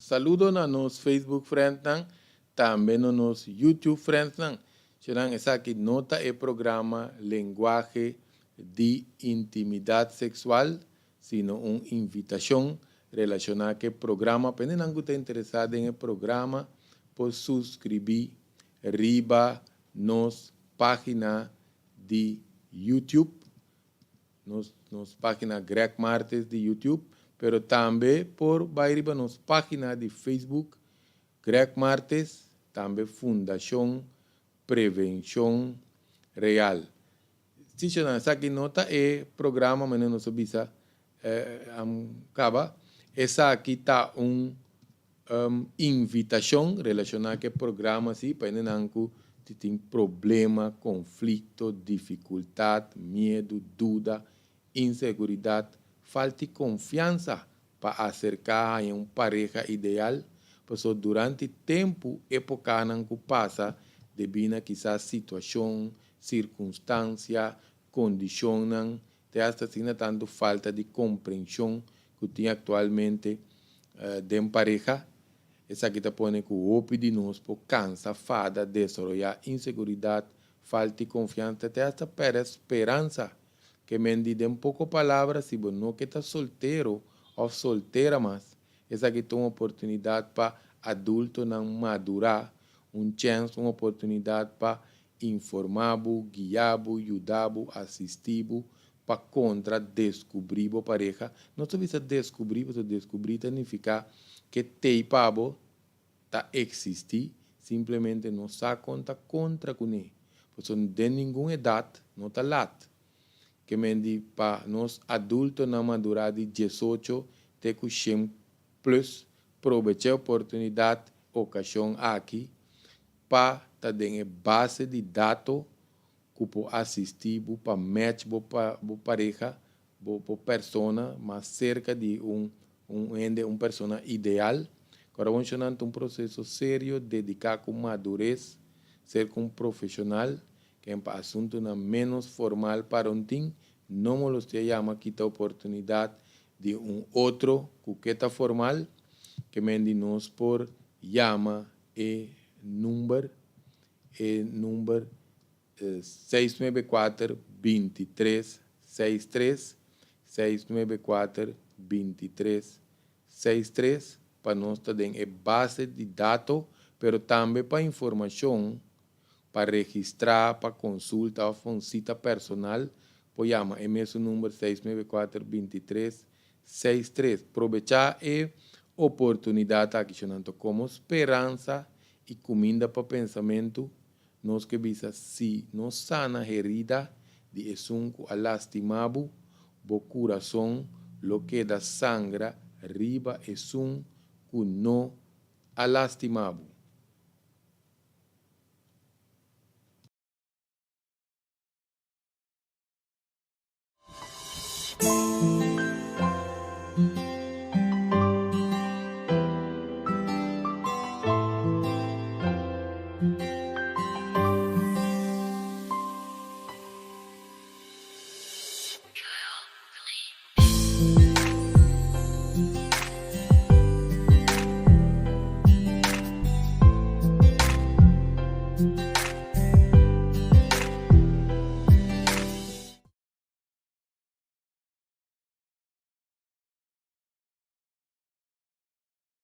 Saludo na nos Facebook friendnan, tambe na nos YouTube friendsnan. Shenan esaki no ta e programa Lenguaje di Intimidad Sexual, sino un invitashon relashoná ku e programa. Pa hendenan ku ta interesá den e programa por suskribí riba nos página di YouTube, nos nos página Greg Martes di YouTube, pero tambe por bai riba nos página di Facebook Greg Martes, tambe Fundashon Prevenshon Real. Si shona, esaki no ta e programa manera nos a bisa kaba. Esaki ta un invitashon relashoná ku e programa si pa hendenan ku ti tin problema, konflikto, difikultat, miedu, duda, inseguridat, falta di konfiansa pa aserká haña un pareha ideal, pasobra durante tempu epokanan ku pasa debí na kisas situashon, sirkunstansia, kondishonnan, te asta asina tantu falta di komprenshon ku tin aktualmente den pareha. Esaki ta pone ku hopi di nos por kansa, fada, desaroyá inseguridat, falta di konfiansa, te asta pèrdè speransa. Ke men di den poko palabra si bo no ke ta soltero òf soltera mas, esaki ta un oportunidat pa adultonan madurá, un chèns, un oportunidat pa informá bo, guiá bo, yuda bo, asistí bo pa kontra deskubrí bo pareha. Nos ta bisa deskubrí pasobra deskubrí ta nifiká ke tei pa bo ta eksistí, simplemente no sa kon ta kontra kuné. Pasobra den ningun edat no ta lat. Ke men di pa nos adultonan madurá di diesocho te ku shen plus probech'é oportunidat, okashon aki pa ta den e base di dato ku por asistí bo pa match bo bo pareha, bo bo persona mas serka di un un hende, un persona ideal. Kora wonshonan ta un proseso serio, dediká ku madures, serka un profeshonal, ken pa asuntunan ménos formal parontin no molostia yama kita oportunidat di un otro ku ke ta formal, ke men di nos por yama e number e number Seis nuebe kuater binti tres seis tres, seis nuebe kuater binti tres seis tres, pa nos ta den e base di dato, pero tambe pa informashon, pa registrá, pa konsulta òf un sita personal, por yama e mesun number seis nuebe kuater binti tres seis tres. Probechá e oportunidat aki, shonnan ta komo speransa i kuminda pa pensamentu. Nos ke bisa si no sana herida di esun ku a lastimá bo, bo kurason lo keda sangra riba esun ku no a lastimá bo.